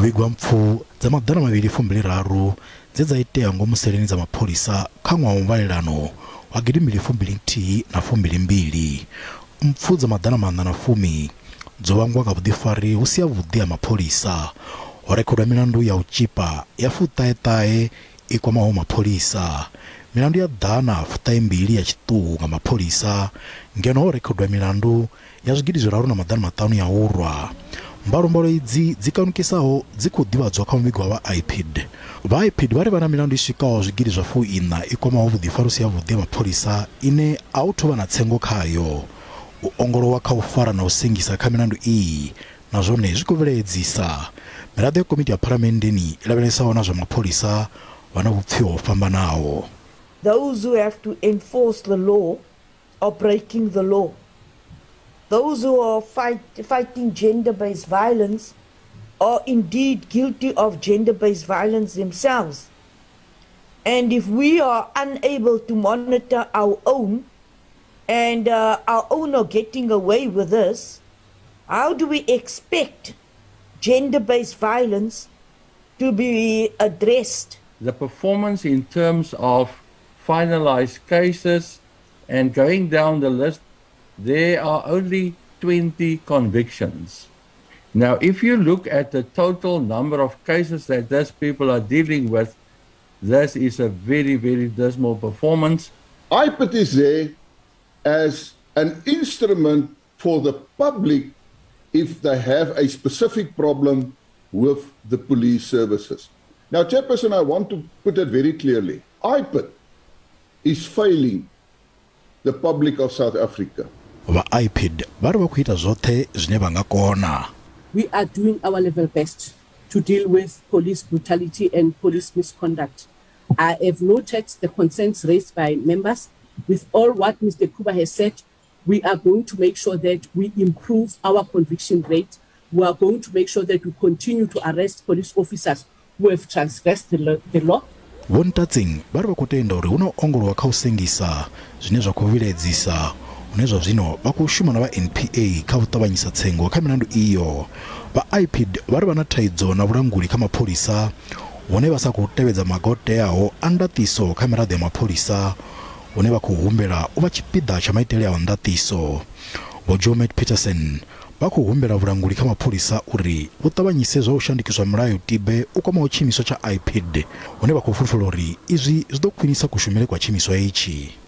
Ho vhigwa mpfu dza 223 dze dza itea ngomu seleni dza mapholisa kha ṅwaha wa muvhalelano wa 2021 na 2022. Mpfu dza 410 dzo vhangwa nga vhuḓifari hu si havhuḓi ha mapholisa. Ho rekhodwa milandu ya u tzhipa ya 99 i kwamaho mapholisa, milandu ya 172 ya tshiṱuhu nga mapholisa, ngeno ho rekhodwa milandu ya 3500 ya u rwa. Mbalombalo idzi dzi kanukisaho dzi khou ḓivhadzwa kha muvhigo wa IPID. Vha IPID vha ri vha na milandu i swikaho 40,000 i kwamaho vhuḓifari hu si havhuḓi ha mapholisa ine a hu thu vha na tsengo khayo. U ongolowa kha u fara na u sengisa kha milandu iyi na zwone zwi khou vhilaedzisa. Miraḓo ya komiti ya phalamenndeni i lavhelesaho na zwa mapholisa vha na vhupfiwa ho fhambanaho. Those who have to enforce the law are breaking the law. Those who are fighting gender-based violence are indeed guilty of gender-based violence themselves. And if we are unable to monitor our own, and our own are getting away with this, how do we expect gender-based violence to be addressed? The performance in terms of finalized cases and going down the list, there are only 20 convictions. Now, if you look at the total number of cases that these people are dealing with, this is a very, very dismal performance. IPID is there as an instrument for the public if they have a specific problem with the police services. Now, Chairperson, I want to put it very clearly. IPID is failing the public of South Africa. Vha IPID vha ri vha khou ita zwoṱhe zwine vha nga kona. We are doing our level best to deal with police brutality and police misconduct. I have noted the concerns raised by members. With all what Mr. Kuba has said, we are going to make sure that we improve our conviction rate. We are going to make sure that we continue to arrest police officers who have transgressed the law. Vho Ntatseng vha ri vha khou tenda uri hu na u ongolowa kha u sengisa zwine zwa khou vhilaedzisa, hune zwa zwino vha khou shuma na vha NPA kha u ṱavhanyisa tsengo kha milandu iyo. Vha IPID vha ri vha na thaidzo na vhulanguli kha mapholisa hune vha sa khou tevhedza maga o teaho a ndaṱiso kha miraḓo ya mapholisa, hune vha khou humbela u vha tshipiḓa tsha maitele a ndaṱiso. Vho Joe Peterson vha khou humbela vhulanguli kha mapholisa uri vhu ṱavhanyise zwa u shandukiswa mulayo tibe u kwamaho tshiimiswa tsha IPID, hune vha khou fulufhela uri izwi zwi ḓo khwinisa kushumele kwa tshiimiswa itshi.